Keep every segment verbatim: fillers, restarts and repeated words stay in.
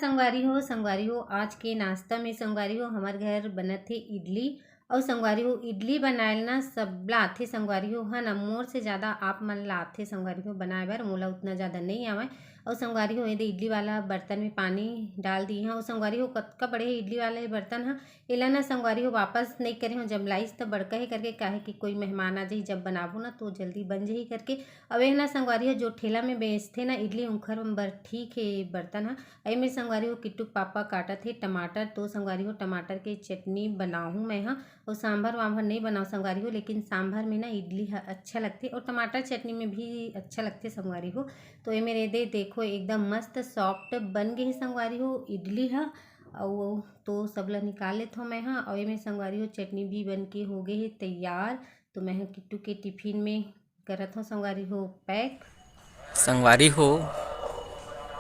संगवारी हो, संगवारी हो, आज के नाश्ता में संगवारी हो, हमर घर बनत हे इडली। अउ संगवारी हो, इडली बनाए ल ना सबला आथे संगवारी हो, है ना। मोर से ज़्यादा आप मन ला आथे संगवारी हो बनाए बर, मोला उतना ज़्यादा नहीं आवय। अउ संगवारी हो, एदे इडली वाला बर्तन में पानी डाल दी हूँ। अउ संगवारी हो, कतका बड़े हे इडली वाला ये बर्तन ह, एला ना संगवारी हो वापस नहीं करे हो, जब लाइस त बड़का हे करके, काहे कि कोई मेहमान आ जाही जब बनाबो ना तो जल्दी बन जाही करके। अब ये ना संगवारी हो, जो ठेला में बेचथे ना इडली, उंखर बर ठीक हे बर्तन ह। एमे संगवारी हो किट्टू के पापा काटत हे टमाटर, तो संगवारी हो टमाटर के चटनी बनाहूँ मैं ह। अउ सांभर वांभर नहीं बनाओ संगवारी हो, लेकिन सांभर में ना इडली ह अच्छा लगथे अउ टमाटर चटनी में भी अच्छा लगथे संगवारी हो। तो एमे रे दे देखो एकदम मस्त सॉफ्ट बन गे हे संगवारी हो इडली ह। अउ तो सब ला निकाल लेथो मैं ह। अउ एमे संगवारी हो चटनी भी बन के हो गे हे तैयार। तो मैं ह किट्टू के टिफिन में करत हो संगवारी हो पैक। संगवारी हो,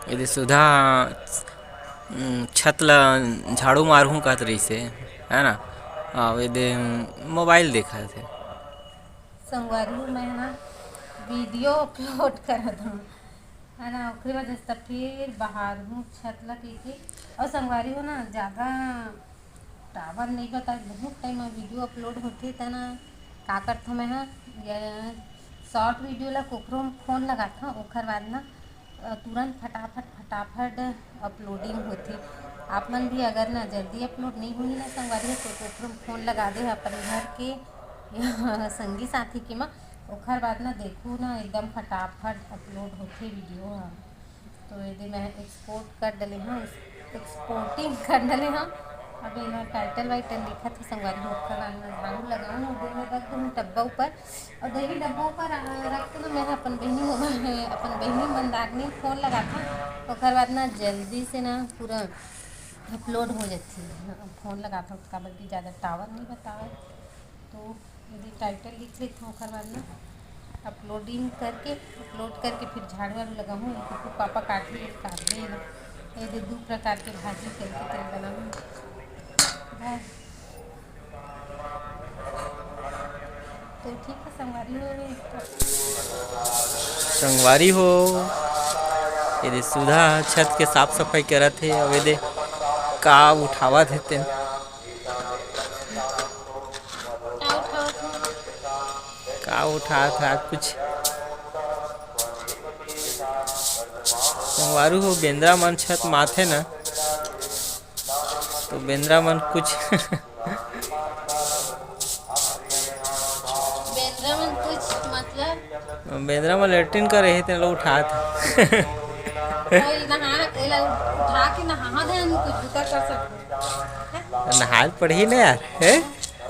एदे सुधा, उम, छत ला झाड़ू मारहूँ कहत रहिसे, है ना? अउ एदे, उम, मोबाइल देखत हे। संगवारी हो, मैं ना वीडियो अपलोड करत हूँ, है ना? ओकरे वजह से त फिर बाहर हूँ छत ला कहिके। अउ संगवारी हो ना, ज़्यादा टावर नहीं बताए, बहुत टाइम में वीडियो अपलोड होथे त ना का करथों मैं ह, ये शॉर्ट वीडियो ला कोकरो में फोन लगाथों, ओखर बाद ना अ, तुरंत फटाफट, फटाफट अपलोडिंग होथे। आप मन भी अगर ना जल्दी अपलोड नहीं होही ना संगवारी हो, तो कोकरो में फोन लगा दे अपन घर के या संगी साथी के म, ओखर बाद ना देखू ना एकदम फटाफट अपलोड होथे वीडियो ह। तो एदे मैं एक्सपोर्ट कर डले हूँ, एक्सपोर्टिंग कर डले हूँ। अब एमा टाइटल वाइटल लिखत हे संगवारी हो, ओखर बाद में झाड़ू लगाऊँ, एदे मैं रख दूँ डब्बा ऊपर। अउ देवी डब्बा ऊपर, आ, रख के ना मैं अपन बहिनी मोबाइल, अपन बहिनी मंदाकिनी फोन लगाथों, ओकर बाद ना जल्दी से ना पूरा अपलोड हो जाथे। हाँ, फोन लगाथों काबर कि ज़्यादा टावर नहीं बतावय, तो एदे टाइटल लिख लेथों, ओकर बाद ना अपलोडिंग करके, अपलोड करके फिर झाड़ू वाड़ू लगाहूँ। ये कुकुर पापा काटही, ये काट दे ना। एदे दू प्रकार के भाजी करके तेल बनाऊँ। बस। तो ठीक है संगवारी हो। संगवारी हो, एदे सुधा छत के साफ सफाई करत हे। अउ एदे का उठावत हे तेन? का उठावत हे? का उठावत हे आज कुछ? संगवारी हो, बेंदरा मन छत माथे ना, तो बेंदरा मन कुछ बेंदरा मन कुछ मतलब? बेंदरा मन लेटरिन करे हे, तेन ला उठात हे। कोई नहा, एला उठा के नहा देन, कुछ जूता कर सकते। नहाए पड़ही ना यार, हे?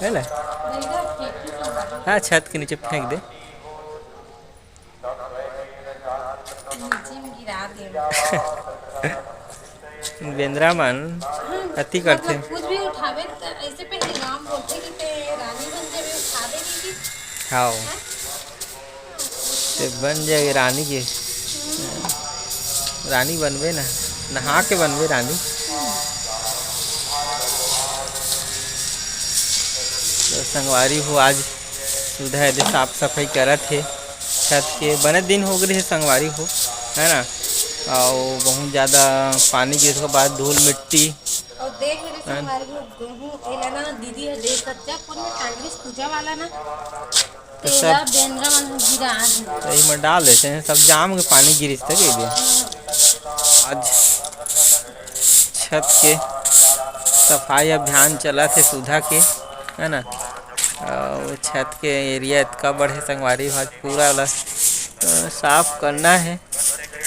है ना? बेंदरा फेंकी तो मारी। हाँ, छत के नीचे फेंक दे। नीचे में गिरा दे। बेंदरा मन हाँ, अति करथे। मतलब कुछ भी उठावे न, त ऐसे पहले नाम बोलथे कि ते रानी बन जाबे, उठा देबे कि। हाव। हैं? ते बन जाबे रानी के। हम्म। रानी बनबे ना, नहा के बनबे रानी। हम्म। तो संगवारी हो, आज सुधा एदे साफ सफाई करत हे छत के। बने दिन हो गए हे संगवारी हो, है ना? अउ बहुत ज़्यादा पानी गिरे के बाद धूल मिट्टी। अउ देख मेरे है ना? संगवारी हो, गेहूं एला ना दीदी ह दे कच्चा कोन में टांगरिस पूजा वाला ना, तो तेला सब बेंदरा मन गिरा दे। यही में डाल देते हैं, सब जाम के पानी गिरिस तक ये भी। आज छत के सफाई अभियान चलत हे सुधा के, है ना? अउ छत के एरिया इतना बड़े संगवारी हो, आज पूरा ला, अ, साफ करना हे,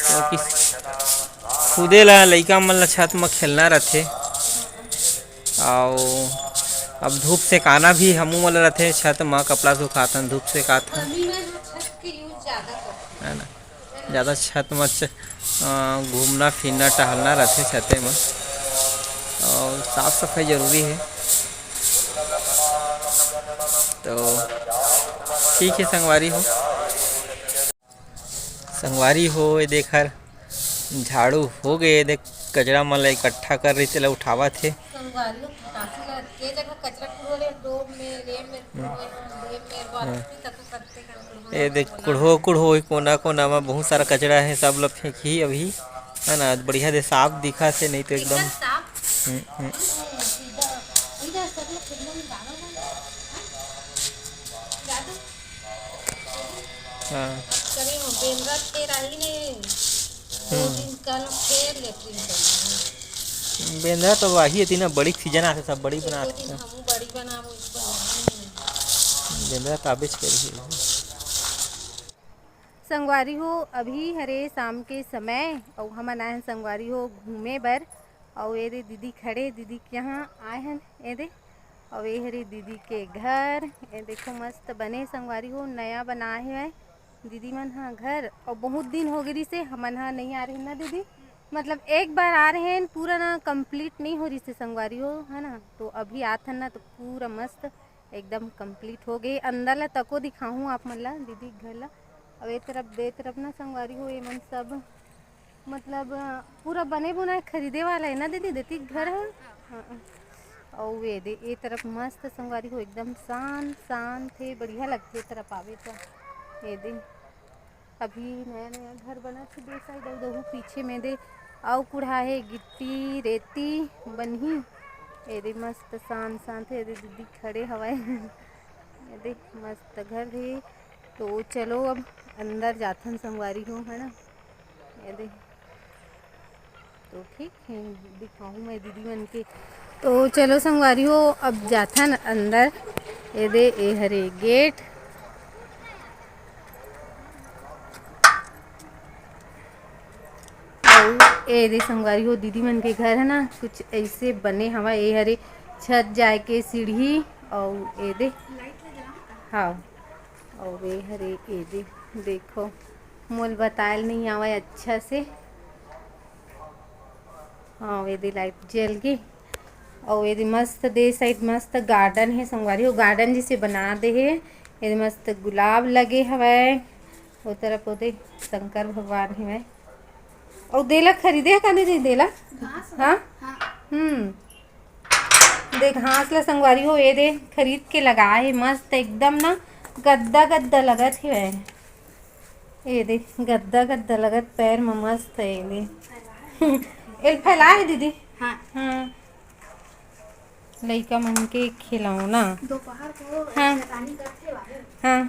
क्योंकि खुदे ला, लइका मन ला छत म खेलना रथे। अउ अब धूप सेकाना भी हमू मन ला रथे, छत म कपड़ा सुखाथन, धूप सेकाथन। अभी मैं ह छत के use ज्यादा करथों। है ना? ज़्यादा छत म च-, अ, घूमना फिरना टहलना रथे छते म, अउ साफ सफाई जरूरी हे। तो ठीक हे संगवारी हो, संगवारी हो, ये देख हर झाड़ू हो गए, देख कचरा मन ला इकट्ठा कर रही, तेला उठावत हे। संगवारी हो, फटाफट के जगह कचरा कुड़ो ले, डोब में, लेब में, हम्म। कुड़ो में, लेब में, हम्म। बाल्टी तक करते कर कुड़ो ये में देख, कोना। कुड़हो, कुड़हो, कोना, कोना में बहुत सारा कचरा हे, सब ला फेंकही अभी। है ना, आज बढ़िया दे साफ दिखा से, नहीं तो एकदम एकदम साफ। हम्म, हम्म। इधर सब लोग एकदम जानो ना। जादू। हाँ। करे हो, बेंदरा के राही ने दो हम्म। दिन का लोग फेर लेटरिन कर। बेंदरा तो वही है ना, बड़ी सीजन आथे, सब बड़ी एक दो बनाथे। दिन हमू बड़ी बनाबो, बनाबो। बेंदरा तो आबेच करही। संगवारी हो, अभी हरे शाम के समय, अउ हमन आए हन संगवारी हो घूमे बर। अउ ए दे दीदी खड़े, दीदी के यहाँ आए हन, ए दे। अउ ए हरे दीदी के घर, ए देखो मस्त बने संगवारी हो, नया बनाए हवय दीदी मन ह घर। अउ बहुत दिन हो गे रिहिसे, हमन ह नइ आ रहे ना दीदी, मतलब एक बार आ रहे हैं, पूरा ना complete नहीं हो रिहिसे संगवारी हो, है ना। तो अभी आथन ना तो पूरा मस्त एकदम complete हो गए। अंदर ला तको दिखाहूँ आप मन ला, दीदी के घर ला। अब ए तरफ, दे तरफ ना संगवारी हो, ये मन सब मतलब पूरा बने बुनाए खरीदे वाला है ना दीदी, देती घर है। हाँ। अउ ये दे, ये तरफ मस्त संगवारी हो, एकदम शांत शांत है, बढ़िया लगथे ये तरफ आवे तो। ये दे, अभी नया नया घर बनत हे दे side, अउ दहू पीछे में दे, अउ कुढ़ा हे गिट्टी रेती बनही। ए दे मस्त शांत शांत हे, ए दे दीदी खड़े हवय। ए दे मस्त घर हे। तो चलो अब अंदर जाथन संगवारी हो, है ना। ए दे तो ठीक है, दिखाऊँ मैं दीदी मन के। तो चलो संगवारी हो, अब जाथन अंदर। ए दे, ए हरे गेट। अउ ए दे संगवारी हो, दीदी मन के घर है ना, कुछ ऐसे बने हवा। ए हरे छत जाए के सीढ़ी, अउ ए दे, हाँ, अउ ए हरे, ए दे, देखो, मोल बतायल नहीं आवे अच्छा से। हाँ, ए दे लाइट जल गे। अउ ए दे मस्त, दे साइड मस्त गार्डन हे संगवारी हो, गार्डन जैसे बना दे हे। ए दे मस्त गुलाब लगे हवय, ओ तरफ ओ दे शंकर भगवान हवय। अउ देला खरीदे हे का दीदी, देला? घास हाँ? हाँ। हम्म। दे घास ला संगवारी हो, ए दे खरीद के लगाए हे, मस्त एकदम ना गद्दा गद्दा लगत हे। ए दे गद्दा गद्दा लगत, पैर म मस्त हे ए दे। एल फैलाए हे दीदी। हाँ। हाँ। लइका मन के खिलौना। दोपहर को हाँ। शैतानी करथे बाबू। हाँ।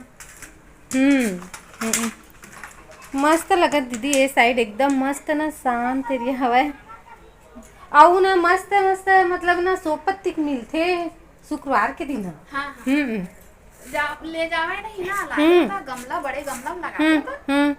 हम्म, हम्म। मस्त लगत दीदी, ए साइड एकदम मस्त ना, शांत एरिया हवय। अउ ना मस्त मस्त, मतलब ना, सोपत्तिक मिलथे शुक्रवार के दिन ह। हाँ, हाँ। हम्म। जा, ले जावे नहीं ना, लागे हम्म। ना गमला, बड़े गमला में लगा हम्म, देता। हम्म।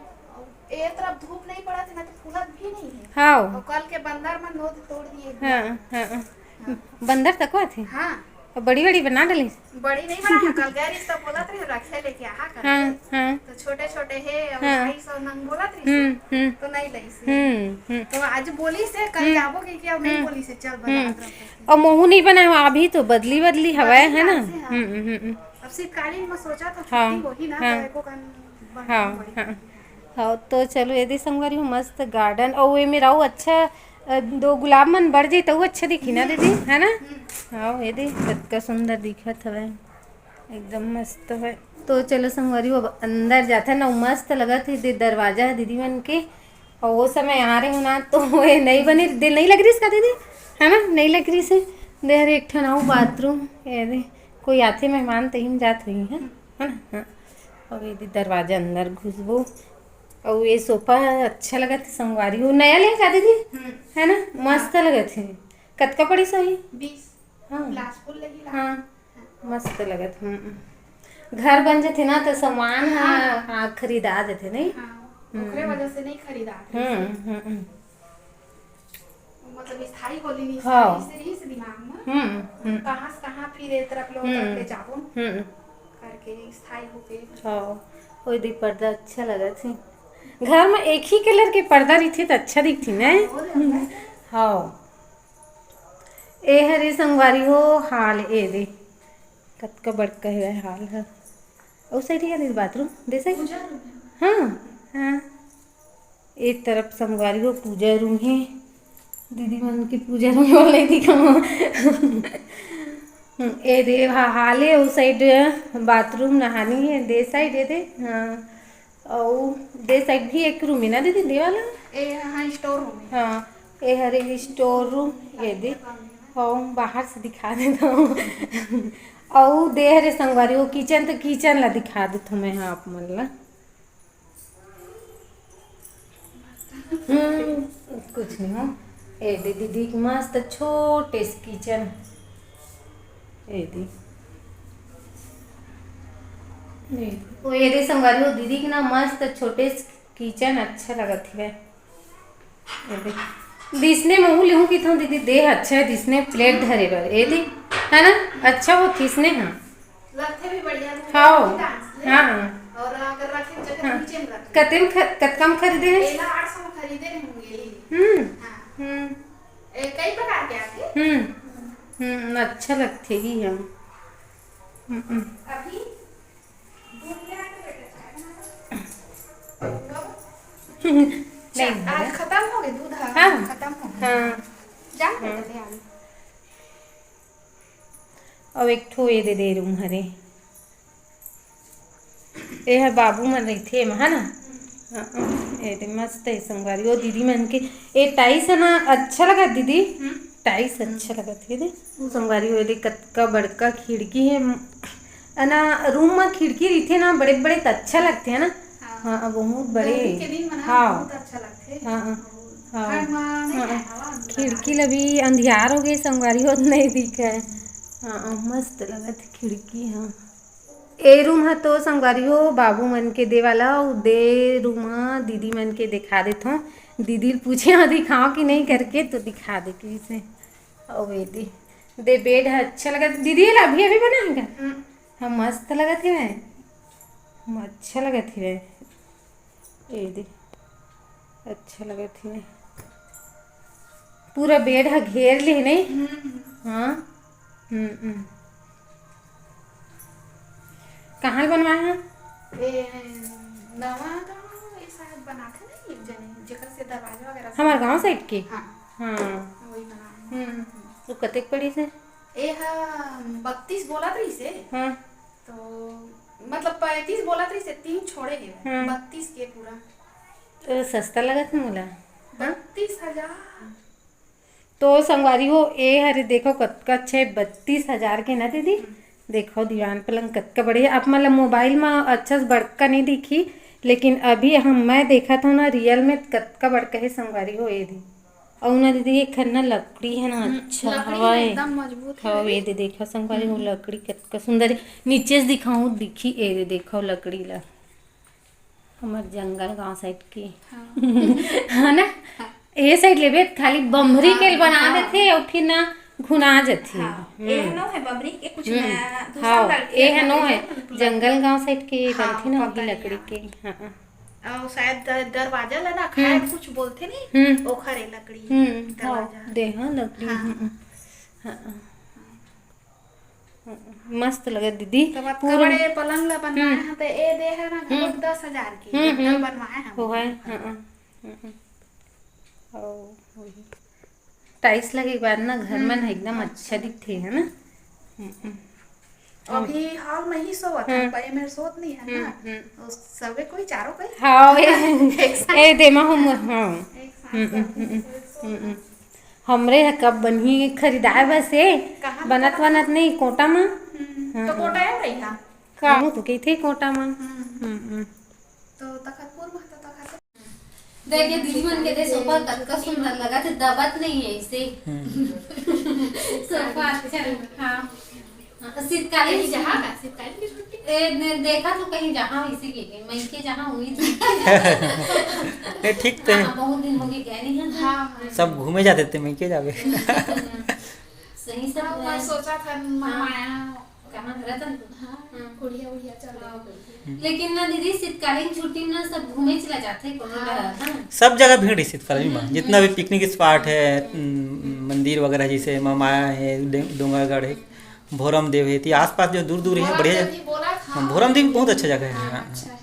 ए तरफ धूप नहीं पड़त हे ना, तो फूलत भी नहीं है। हाँ। और कल के बंदर मन नोद तोड़ दिए। हाँ, हाँ। हाँ। बंदर तको आथे? हाँ। और बड़ी बड़ी बना डलिस? बड़ी नहीं बना, कल गए रिस तो बोलत रही, रखे लेके आहा करके। हाँ, हाँ। तो छोटे छोटे हे, और हाँ। ढाई सौ नंग बोलत रही हम्म, से, हम्म। तो नहीं लई से। हम्म, हम्म। तो आज बोली से, कल हम्म। जाबो कि, कि अब नहीं हम्म। बोली से, चल बना हम्म। अदरक करके। और महू नहीं बना हुआ, अभी तो बदली बदली हवा है, बदली है ना? डाल से, हाँ। हम्म, हम्म, हम्म। अब शीतकालीन में सोचा था हाँ, छुट्टी होही ना, हाँ। तो एको कन बढ़िया हाँ, बढ़िया। हाँ। हाँ, तो चलो, एदे संगवारी हो, मस्त गार्डन, अउ एमे राहु अच्छा, अ, दो गुलाब मन बढ़ जाई, तउ अच्छा दिखी ना दीदी, है ना? हम्म। हाँ, एदे कतका सुंदर दिखत हवय, एकदम मस्त हवय। तो चलो संगवारी हो, अब अंदर जाथन, अउ मस्त लगत हे दे दरवाजा ह दीदी मन के, अउ वो समय आ रहे हो ना, तो वो नहीं बने, दे नहीं लग रही इसका दीदी, है ना? नहीं लग रही से, दे हर एक ठन अउ बाथरूम, एदे कोई आथे मेहमान, तही में जात होही, है, है ना? हाँ। अउ एदे दरवाजा अंदर घुसबो। अउ ये सोफा अच्छा लगत हे संगवारी हो। नया ले का दीदी? हम्म। है ना? मस्त हाँ। लगत हे। कतका पड़िस होही? बीस। हाँ। ग्लास फुल लगी ला। हाँ। मस्त लगत हे। हम्म। घर बन जथे ना, तो सामान ह, हाँ। हाँ, खरीदा जथे, नहीं? हाँ। हम्म। ओकरे वजह से नहीं खरीदा थे। हम्म, हम्म, हम्म। मतलब स्थायी होली नहीं, हाँ। स्थायी से रही से दिमाग में। हम्म, हम्म। कहाँ से कहाँ फिर ए तरफ लो, हम्म। तरफ ले जाबो। हम्म। करके स्थायी होके। हाँ, ओई दे पर्दा अच्छा लगत हे। घर में एक ही कलर के पर्दा रहिथे त अच्छा दिखथे ना। हाँ, और हम्म। हाँ। ए हरे संगवारी हो हाल, एदे कतका बड़का हे हाल ह। ओ साइड हे बाथरूम, दे साइड। पूजा रूम है। हाँ, हाँ। ए तरफ संगवारी हो पूजा रूम हे, दीदी मन के पूजा रूम वाले दिखाओ। एदे हा-, हाल हे, ओ साइड बाथरूम नहानी हे, दे साइड एदे, हाँ, अउ दे साइड भी एक रूम हे ना दीदी, दे वाला? ए, हाँ, store room है। हाँ, ए हरे store room, ये दे। हाँ, बाहर से दिखा देता हूँ। अउ दे हरे संगवारी, वो kitchen, तो kitchen ला दिखा देत हूँ मैं, हाँ, आप मन ला। हम्म, कुछ नहीं हो। ए दे दीदी के मस्त छोटे से kitchen। ए दे। ए, वो ए दे संगवारी, वो दीदी के ना मस्त छोटे से kitchen अच्छा लगत हवे। ए दे। दिसने महू लेहूँ कि थों दीदी, देह अच्छा है दिसने plate धरे बर। ए दे, है ना? अच्छा हो दिसने, हाँ। लगथे भी बढ़िया, वो हाँ। Dance ले। हाँ। और अगर रखे जगह हाँ। नीचे में रखे। कते में ख-, कतका में खरीदे है? एला आठ सौ में खरीदे रहे होंगे ये। हम्म। हाँ। हम्म। ए, कई प्रकार के आथे। हम्म। हम्म, अच्छा लगथे ही हम। हम्म, हम्म। अभी दूध ले आके बेटा चाय बना दो। नहीं, आज खत्म हो गए दूध, हाँ, हाँ। खत्म हो गए। हाँ। जा हाँ। बेटा, ले आ। अउ एक ठो ये दे दे room हरे। ए हर बाबू मन रहिथे एमा, है ना? हाँ, ए दे मस्त है संगवारी। ओ दीदी मन के ए tiles है ना, अच्छा लगा दीदी? हम्म। Tiles अच्छा लगा थे दे। संगवारी, ओ दे कतका बड़का खिड़की है। है ना, room में खिड़की रहिथे ना, बड़े-बड़े त अच्छा लगथे, है ना? हाँ। हाँ, बहुत बड़े। गर्मी के दिन में ना हाँ। बहुत अच्छा लगथे। हाँ, हाँ। हाँ। ठंड में नहीं हाँ। आए हवा, खिड़की ला भी अंधियार हो गई संगवारी, होत नहीं दिखे। हाँ, मस्त लगत हे खिड़की, हाँ। ए room ह तो संगवारी हो बाबू मन के दे वाला, अउ दे room ह दीदी मन के दिखा देथों। दीदी ल पूछे हो दिखाओ कि नहीं करके, तो दिखा दे कइसे। अउ ए दे, दे bed ह अच्छा लगत दीदी, एला अभी अभी बना है का? हम्म। हाँ, मस्त लगत हे। अच्छा लगत हे। ए दे, अच्छा लगत हे। पूरा bed ह घेर ले, नहीं? हम्म। हाँ। हम्म, हम्म। कहाँ ले बनवाए हैं? ए, नवा गाँव, ये शायद बनाथे नहीं एक जने, जेकर से दरवाजा वगैरह सब हमार गाँव side के? हाँ। हाँ। वही बनाए हैं। हम्म। वो कतेक पड़िस हे? ए हा बत्तीस बोलत रहिस हे। हाँ। तो मतलब पैंतीस बोलत रहिस हे, तीन छोड़े हे। हाँ। बत्तीस के पूरा। तो सस्ता लगत हे मोला। हाँ? बत्तीस हजार। तो संगवारी हो, ए हरे देखो कतका अच्छा हे, बत्तीस हजार के ना दीदी। हम्म। देखो दीवान पलंग कतका बढ़िया। आप मतलब mobile में अच्छा से बड़का नहीं दिखी, लेकिन अभी हम, मैं देखत हूँ ना real में कतका बड़का हे संगवारी हो, ए दे। अउ ना दीदी, एक खन्ना लकड़ी है ना, हम्म, अच्छा लकड़ी है ना, हवय। एकदम मजबूत है हाँ, दीदी। ए दे देखो संगवारी हो, हम्म। लकड़ी कतका सुंदर हे। नीचे से दिखाऊँ, दिखी, ए दे देखो लकड़ी ला। हमर जंगल गांव side के। हाँ। है ना? हाँ। ए side लेबे त खाली बमरी हाँ, के बना हाँ। देथे अउ फिर ना घुना जथे। हाँ, हम्म। ए ह नो है बमरी के कुछ हम्म। नया दूसरा हाँ, टाइप के ए ह नो है। जंगल गांव side के हाँ, बनथे ना, पता वही नहीं लकड़ी यार। के। हाँ। अउ शायद द-, दरवाजा ला ना, हम्म। खाए कुछ बोलथे नहीं, हम्म। ओखर ए लकड़ी, हम्म, दरवाजा। हाँ, दे हाँ, लकड़ी, हाँ। हम्म, हाँ। मस्त लगत दीदी। तब अतका पूरा बड़े पलंग ला बनवाए हम्म। हैं, तो ए दे है ना, हम्म। घलोक दस हजार के हम्म, गद्दा हम्म। बनवाए हैं। वो है, हाँ, हाँ, हाँ। ओ, वही। Tiles लगे के बाद ना घर मन हम्म, एकदम अच्छा अच्छा। दिखथे, है ना? हम्म, हम्म। अभी hall में ही सोवत हन, हम्म। पर एमे सोत नहीं है ना। हम्म, हम्म। तो सबे कोई, चारों कोई हाँ, ए, एक साथ ए, देमा हम, हाँ। एक साथ हम्म, हम्म, सब हम्म, सोत हम्म, हम्म। हमरे ह कब बनही खरीदाए बस ए, कहाँ बनत बनत वनत नहीं, कोटा म। हम्म, हाँ, तो हाँ। कोटा ए रही हा? का? हमू तो कहिथे कोटा म। हम्म। हम्म, हम्म। तो तखतपुर म तो तखत देखिए, दीदी मन के दे सोफा कतका सुंदर लगत हे, दबत नहीं है इसे। हम्म। सोफा अच्छा है, हाँ। हाँ, शीतकालीन कहीं जहाँ का शीतकालीन की छुट्टी? ए, ने, देखा तो कहीं जहाँ इसी के, के, मइके जहाँ हुई थी। ए, ठीक ते। हाँ, बहुत दिन हो गए गए नहीं है। हाँ, हाँ। सब घूमे जाते थे, मइके जावे। सही सब हाँ, मैं है। सोचा था, हाँ। माया कहाँ रतनपुर? हाँ, हम्म। कुड़िया उड़िया चल रही हाँ। थी। लेकिन ना दीदी, शीतकालीन छुट्टी में ना सब घूमे चला जाते, कोनो हाँ। डर, हाँ। सब जगह भीड़ है शीतकालीन में, हम्म, जितना भी हम्म। Picnic spot है, हम्म। उम, मंदिर वगैरह, जैसे ममाया है, डे-, डोंगरगढ़ है, भोरम देव है, तो आसपास जो दूर दूर है, भोरम बढ़िया देव जगह। भी बोला था। हाँ, भोरम देव भी बहुत अच्छा जगह है। हाँ, हाँ, अच्छा है।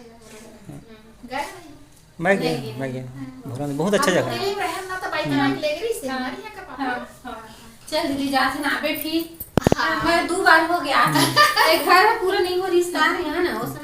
हम्म। गए नहीं? मैं गया, नहीं, मैं गया। हाँ। भोरम देव बहुत अच्छा हम जगह है। दिल्ली में रहन ना, तो bike हम्म। bike ले गई से, हाँ। हमारे यहाँ का पापा। हाँ, हाँ। चल दीदी, जा से ना आबे फिर। हाँ। मैं दो बार हो गया। हम्म। एक बार में पूरा नहीं हो रिश्ता है ना, वो सब